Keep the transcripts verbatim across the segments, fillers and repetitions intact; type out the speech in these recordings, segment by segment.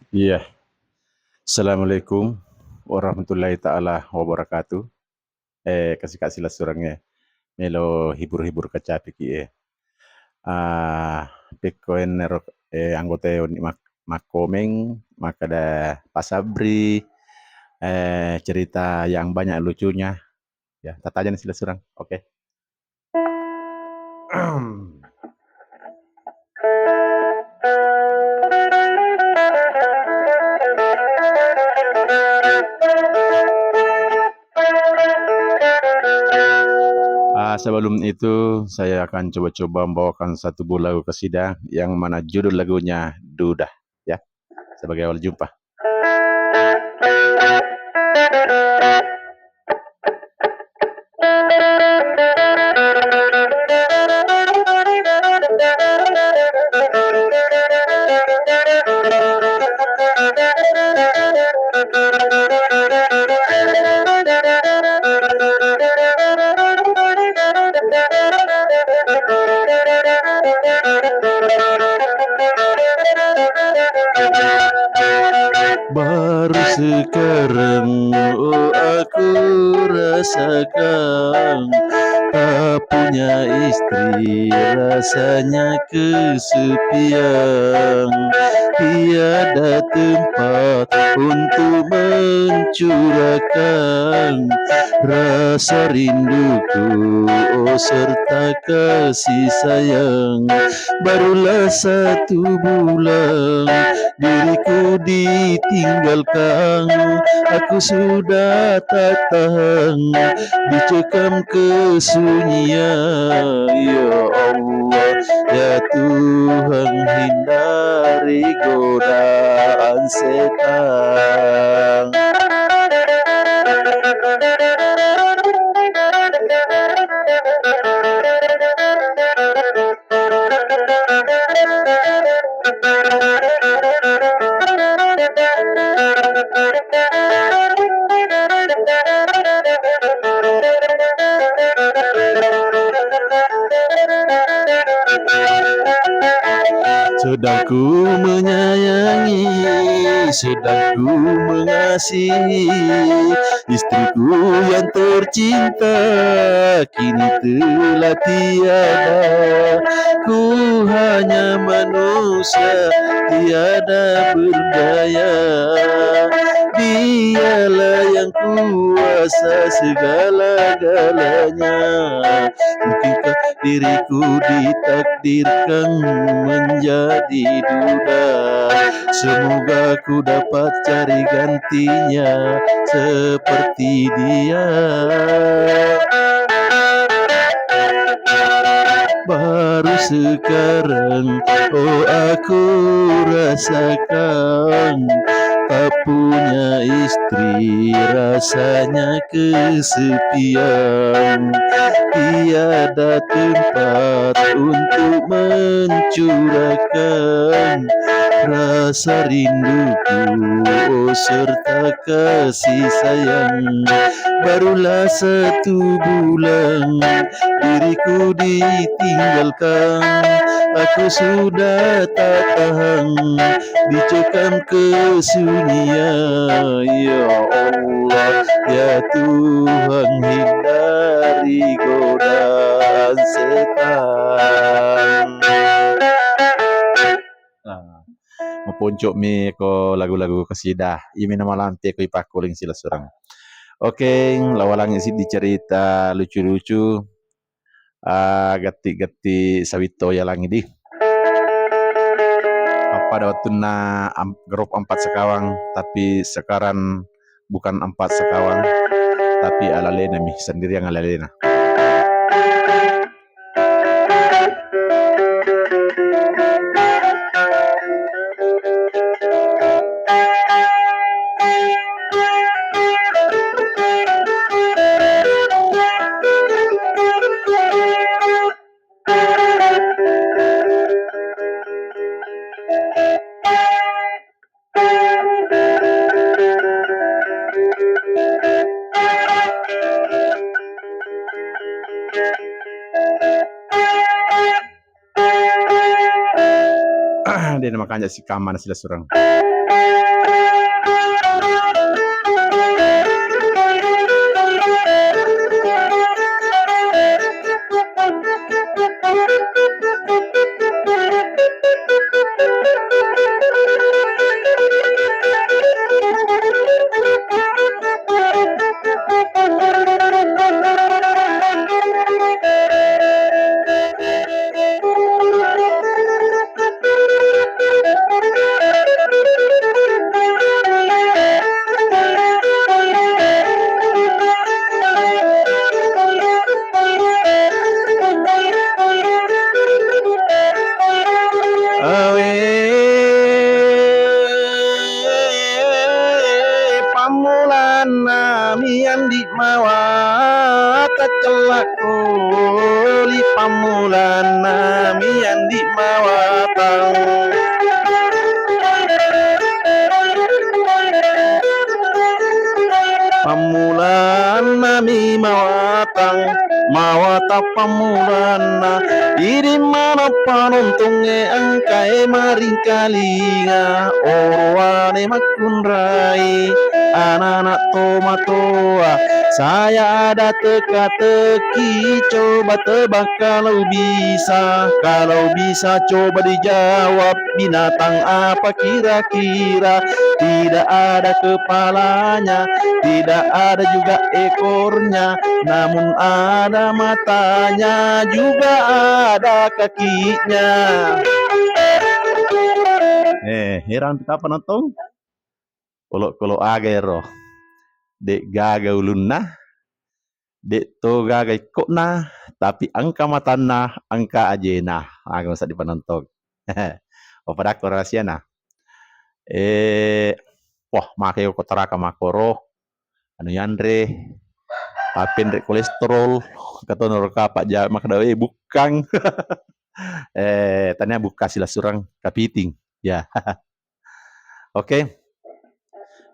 Iya. Assalamualaikum warahmatullahi taala wabarakatuh. Eh, kasih-kasih lassureng, eh. Melo hibur-hibur kacapiki, eh. Ah, pekko enero, eh, anggota e mak-, makkomeng, makkeda, "Pasabri, eh, cerita yang banyak lucunya." Ya, tatajani silasureng. Oke. Ah, sebelum itu, saya akan coba-coba membawakan satu buah lagu kasidah yang mana judul lagunya Duda, ya, sebagai awal jumpa. Baru sekarang, oh, aku rasakan tak punya istri, rasanya kesepian. Tiada tempat untuk mencurahkan rasa rinduku, oh, serta kasih sayang. Barulah satu bulan diriku ditinggalkan, aku sudah tak tahan dicekam kesunyian. Ya Allah, ya Tuhan, hindari godaan setan. Sedang ku menyayangi, sedang ku mengasihi istriku yang tercinta, kini telah tiada. Ku hanya manusia tiada berdaya. Dialah yang kuasa segala-galanya. Mungkinkah diriku ditakdirkan menjadi duda? Semoga ku dapat cari gantinya seperti dia. Baru sekarang, oh, aku rasakan tak punya istri, rasanya kesepian. Tiada tempat untuk mencurahkan rasa rinduku, oh, serta kasih sayang. Barulah satu bulan diriku ditinggalkan, aku sudah tak tahan dicekam kesunyian. Ya Allah, ya Tuhan, hindari godaan setan. Nah, maponco mi ko lagu-lagu kasidah. Imi namalampe ko ipakkuling silasureng. Oke, lawalangi siddi cerita lucu-lucu. Ah, gatti-gatti sawitto yalangi di. Apa ada wattunna am-, grup Empat Sekawang, tapi sekarang bukan Empat Sekawang, tapi alalena mi, sendirian alalena. De' namakanja' sikamma na silasureng. Lakoli pammulanna mi andi mawatang. Pammulanna mi mawatang, mawatang pammulanna. Idi maneng panontongnge engkae maringkalinga, orowane makkunrai. Anak-anak tomatoa, saya ada teka-teki, coba tebak kalau bisa, kalau bisa coba dijawab, binatang apa kira-kira? Tidak ada kepalanya, tidak ada juga ekornya, namun ada matanya, juga ada kakinya. Eh, heran kita penonton? Olo-kolo aga ero? De'gaga ulunna, de'to gaga ikko'na, tapi engka matanna, engka ajena. Aga maseddi penonton. Opadakko rahasiana. Eh, wah, make ko taraka makkoro. Anu yanre, tapi enre kolesterol, katona ro kapa ja makkeda, eh, bukkang. Eh, tania bukkang silessureng, kapiting. Ya. Oke.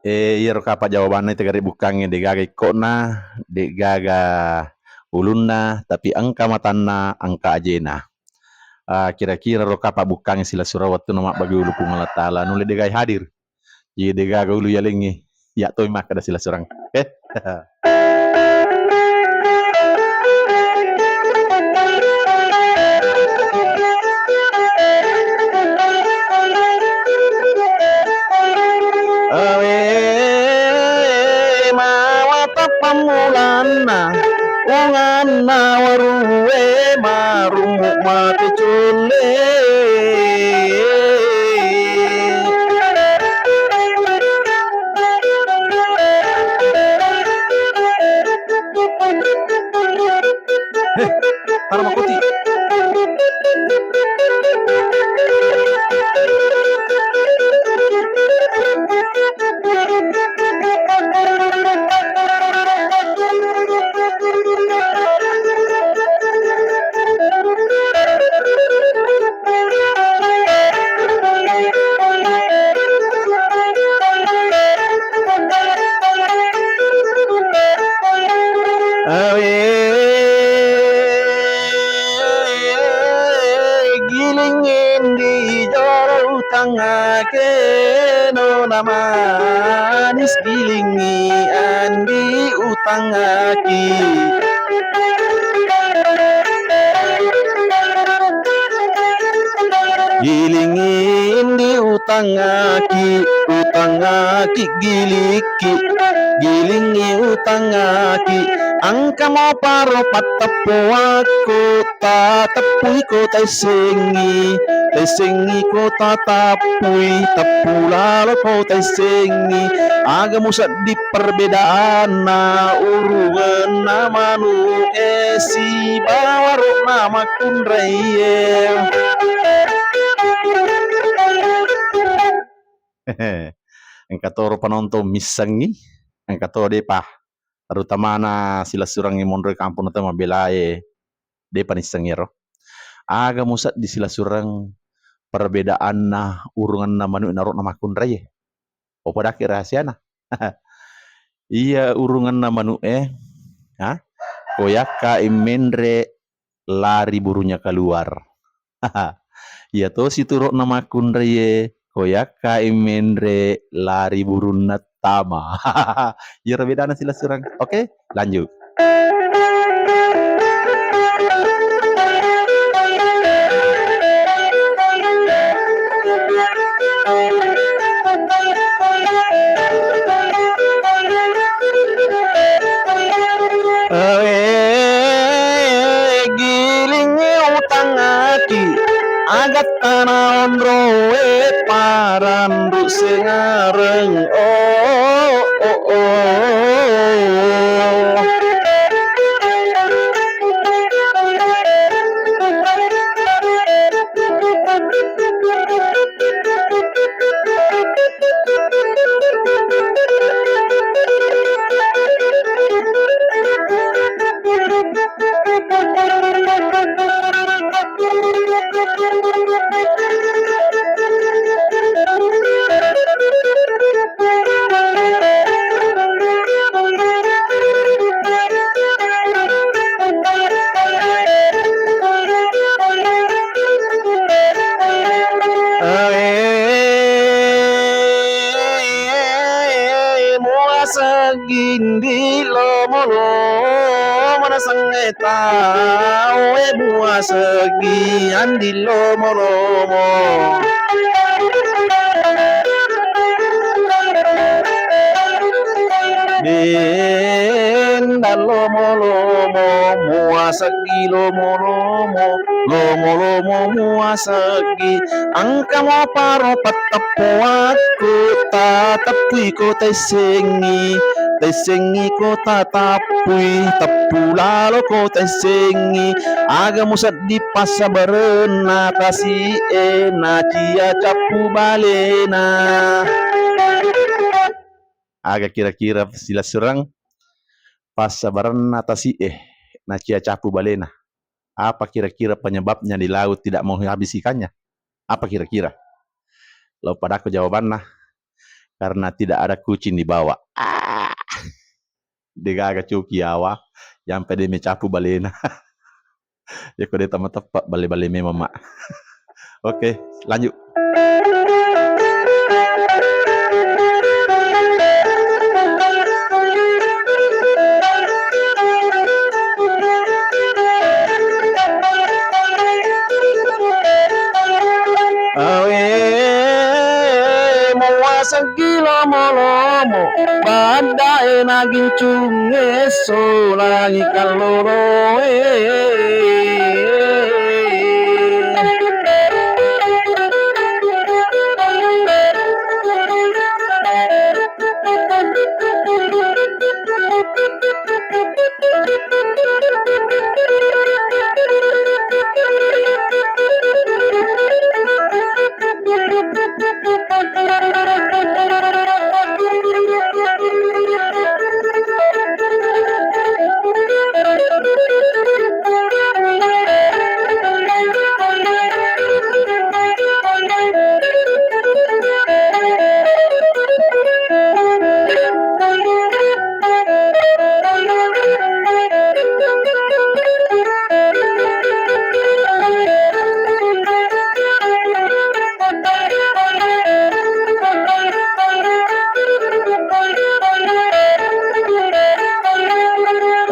Eh, iyaro kapa jawabanna tegare bukkangnge, de'gaga ikko'na, de'gaga ulunna, tapi engka matanna, engka ajena. Ah, kira-kira ro kapa bukkangnge silessureng wettunna mabbage ulu Puang Allah Taala, nulle de'gaga hadir. Iya, de'gaga ulu yalengnge. Ya to makkeda silessureng. Oke. Awe mawatang pammulanna, unganna warue marummu mate colle. Tara makkoti. Awe giling indi jolo utangngake, nona manis gilingi andi utangngaki. Gilingi indi utangngaki, utangngaki gilikki, gilingi utangngaki. Engkamo paro patteppuakku, tateppuiko taissengngi, taissengngiko tatappui, teppu laloko taissengngi. Aga musedding perbedaanna urungenna manu'e sibawa ro'na makkunraie? Engka toro penonton missengngi, engka to depa, terutamana silessurengnge monro kampung atau mabelae, depa nissengngi ero. Aga musedding silessureng perbedaanna urungenna manu'e na ro'na makkunraie? Opadakki rahasiana. Iya urungenna manu'e, ha? Ko yakkai menre lari burungnya keluar. Iya tosi tu ro'na makkunraie, ko yakkai menre lari burunna tama. Iyaro bedana silessureng. Oke, lanjut. Awe gilingngi utangngaki, agattana onroe paranru sengareng. Oh, oh, oh. Muaseggi andi lomo-lomo. Dendang lomo-lomo, muaseggi lomo-lomo, lomo-lomo muaseggi. Engkamo paro patteppoakku, tateppuiko taissengngi, taissengngi ko tatappui, teppu lalo ko taissengngi. Aga musedding passabarenna tasi'e nacia cappu balena? Aga kira-kira silessureng passabarenna tasi'e nacia cappu balena? Apa kira-kira penyebabnya di laut tidak mau habis ikannya? Apa kira-kira? Lo padakko jawabanna, karena tidak ada kucing di bawah. Ah. Degaga coki yawa, yampe de mecapu balena. Yako de tama teppa bale-bale memang, Mak. Oke, lanjut. Awe muaseggi lomo-lomo, paddae nagincung esso langi kalloroe.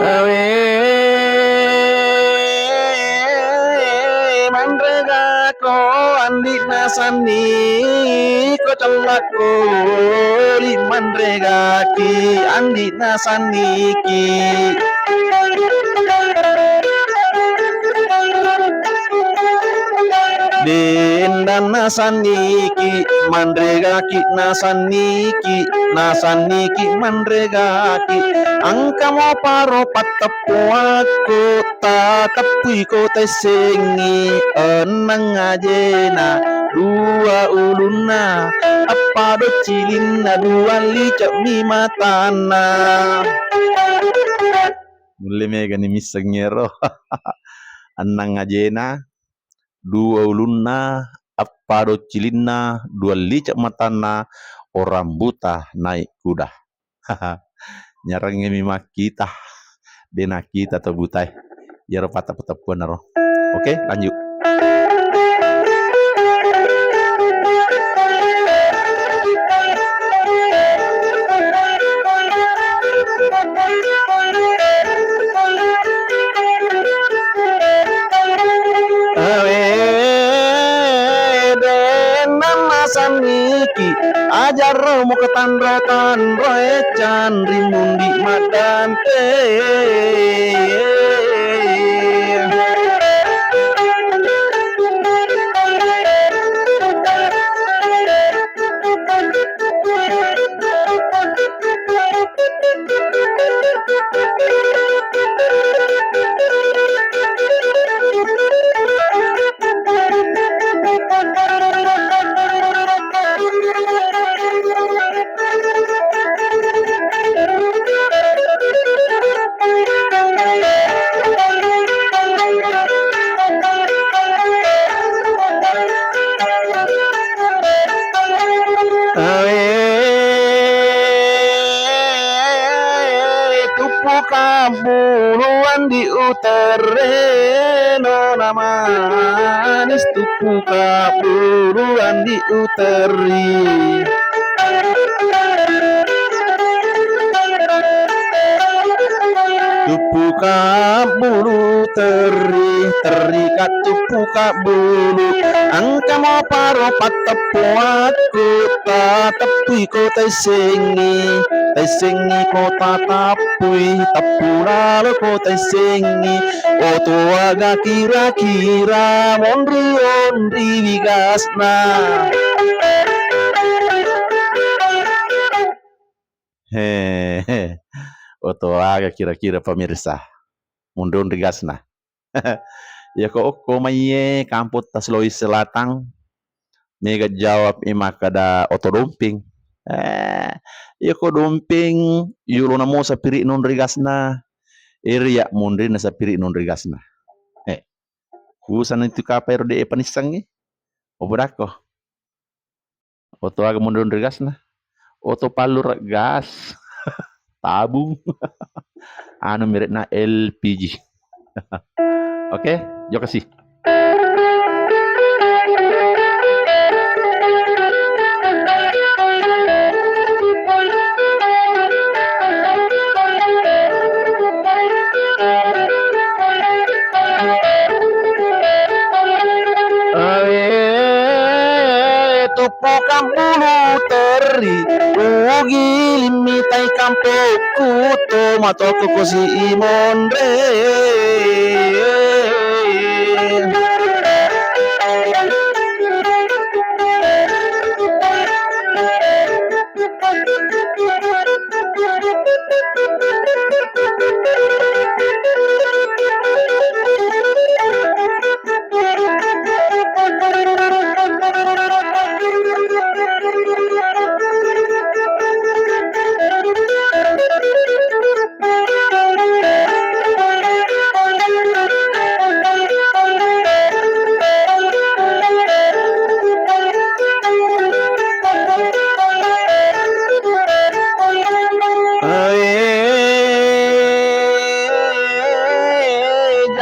Awe manrega ko andi'na sanni, ko cellakko li manregaki andi'na sanniki. Dendanna sanniki, manregaki nasanniki, nasanniki manregaki. Engkamo paro patteppoakko, tateppuiko taissengngi, enneng ajena, dua ulunna, eppa doccilinna, dua lice'mi matanna. Nulle megani misseng ero. Enneng ajena, dua ulunna, eppa doccilinna, dua lice' matanna, orang buta naik kuda. Nyarengngemi makkita, de' nakkita to butae. Iyaro patteppu-teppuanaro. Oke, lanjut. Awe, dendanna sanniki, ajarro muka tanro-tanro, e, canri mundi maddante. Awe, tuppu kabbuluan di uterre, nona manis tuppu kabbuluan di uterri. Tuppu Kabbulu terri, terri kattuppu kabbulu. Engkamo paro patteppuakku, tateppui ko taissengngi, taissengngi ko tatappui, tappu lalo ko taissengngi. Oto aga kira-kira monri-onri wigasna. He, he. Oto aga kira-kira, pemirsa? Munri-onri gasna. Iya ko okko maiye kampung Tasiloi Selatan, mega jawab i makkeda oto domping. Eh, iya ko domping, yolona mo sapiri nonri gasna. Iri ya munrinna sapiri nonri gasna. Eh, kusana itu kapa ero de panissengngi. Obodakko. Oto aga monri-onri gasna? Oto pallura gas. Tabung. Anu merekna L P G. Oke, jokasi. Awe, tuppu kampulu terri, ugi limmi tai kampokku, to matokko kosi imonre.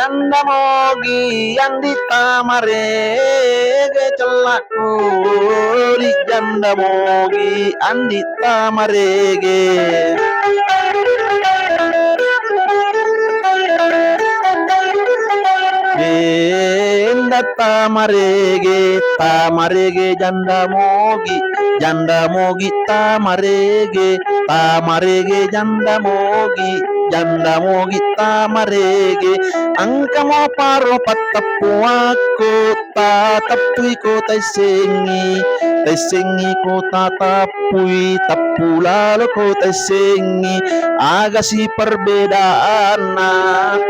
Janda mogi andi tamarege cella Ori janda mogi andi tamarege. Janda tamarege, tamarege janda mogi, janda mogi tamarege, tamarege janda mogi, janda mogi tamarege. Engka mo paro patteppuakku, tateppui ko taissengngi, taissengngi ko tateppui, teppu lalo ko taissengngi. Aga si perbedaanna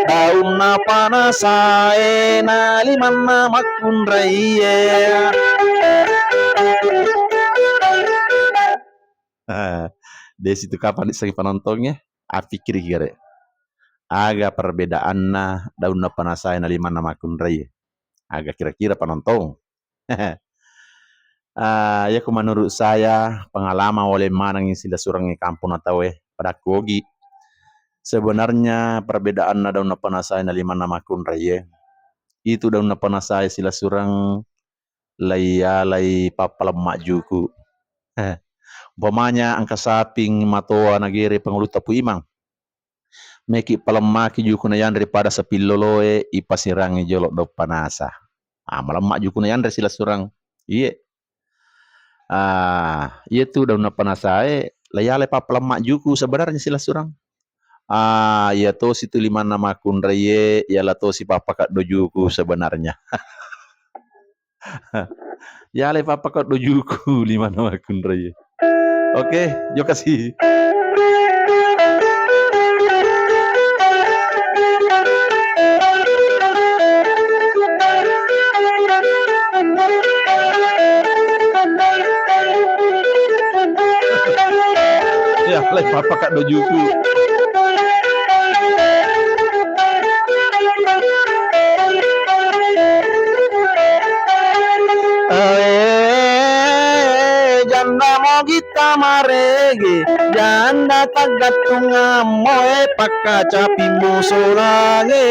daunna panasae na limanna makkunraie? Desi tu kapang dissengi penontongnge, appikkiriki gare. Aga perbedaanna daunna panasae na limanna makkunraie? Aga kira-kira penonton? Ah, iya ko menurut saya, pengalaman wale manengngi silessurengngi kamponna tauwe, padakku ogi. Sebenarnya perbedaanna daunna panasae na limanna makkunraie, itu daunna panasae silessureng laialai pappalemma juku. Umpamanya engka saping matoa nagere pangulutta Pu Imang. Meki palemmaki jukuna yanre pada sapilloloe, ipasirangi jolo daung panasa. Ah, malemma jukuna yanre silessureng. Iye. Ah, iya tu daunna panasae, laialai pappalemma juku sebenarnya silessureng. Ah, iya tosi tu limanna makkunraie, iala tosi pappakeddo juku sebenarnya. Yalai pappakeddo juku limanna makkunraie. Oke, jokasi. Yalai pappakeddo juku. Eh, janda mogi tamarege, janda taggattung ammoe pakkacapi musolange.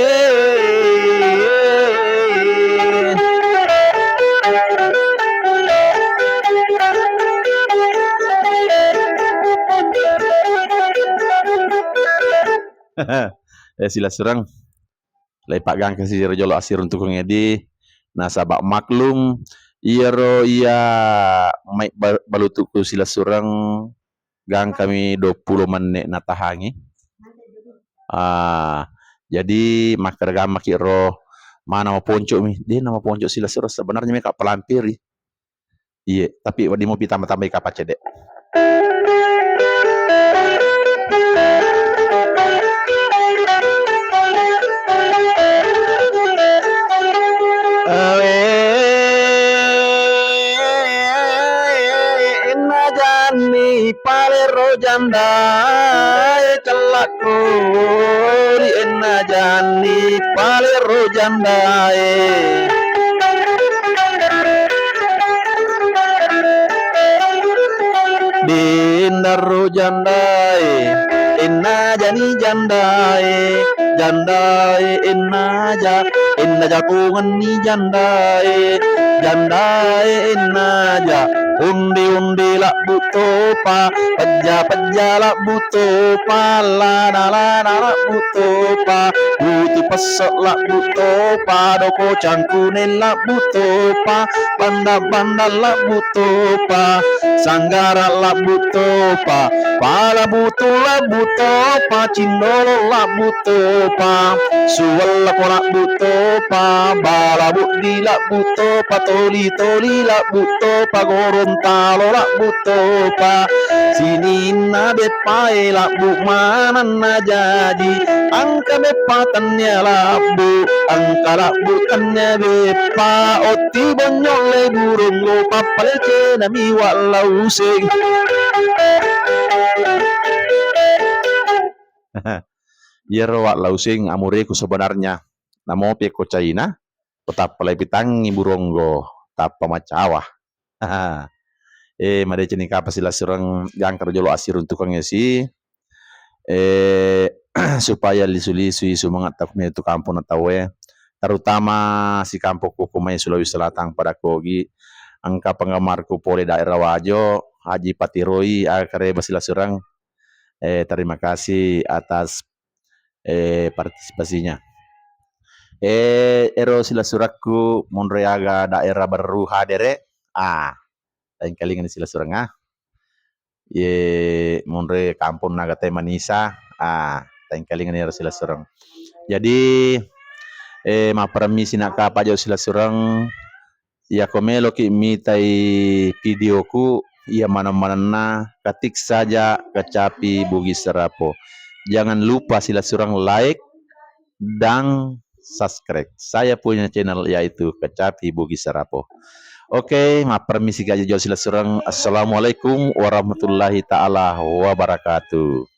Eh, silasureng. Laipaggangka si ro jolo assiruntukeng edi, nasaba maklum iyaro iya mai ba-, balutukku silasureng gangkami duappulo menne natahangi. Ah, jadi makkeda gammaki ro, mana maponco'mi? De' na maponco' silasureng, sebenarnya meka palampiri. Iye, tapi wedding mopi tamba-tambai kapang cedde'. Awe, enna janni palero jandae, cellakko ri enna janni palero jandae. Dindarro jandae, enna jani jandae, jandae ennaja, ennaja tongenni jandae, jandae ennaja, onde-onde labbu topa, pejja-pejja labbu topa, lana-lana labbu topa, puti pesse' labbu topa, doko cangkune labbu topa, banda-banda labbu topa, sanggara labbu topa, pala butu labbu topa, cindolo labbu topa, suwellako labbu topa, bala buddi labbu topa, toli-toli labbu topa, gorontalo labbu topa, sininna beppae labbu manenna jaji, engka beppa tennia labbu, engka labbu tennia beppa, otti bonyolle burunggo, pappalecenami Wa' Lauseng. Iyaro Wa' Lauseng amureku sebenarnya. Namopi ko Caina, ko tappa laipitangngi burunggo, tappa macawa. Eh, madeceng ni kapang silasureng gangka ro jolo assiruntukengnge si, eh, supaya lisu-lisui sumanga'ta ko metu kampong na tauwe, terutama si kampokku ko mai Sulawesi Selatan pada kogi, engka penggemarku pole daerah Wajo, Haji Patiroi, aga kareba silasureng. Eh, terima kasih atas, eh, partisipasinya. Eh, ero silasurekku monro aga daerah Berru hadere, ah, taengkalinga ni silasureng, ah. Ye monro kampong naga teh Manisa, ah, taengkalinga ni ero silasureng. Jadi, eh, mappermisi na kapang jolo silasureng. Iyako meloki mitai videoku iya maneng-manenna, ketik saja Kecapi Bugis Serapo. Jangan lupa silasureng like dan subscribe saya punya channel yaitu Kecapi Bugis Serapo. Oke, mappermisi gaja jolo silasureng. Assalamualaikum warahmatullahi taala wabarakatuh.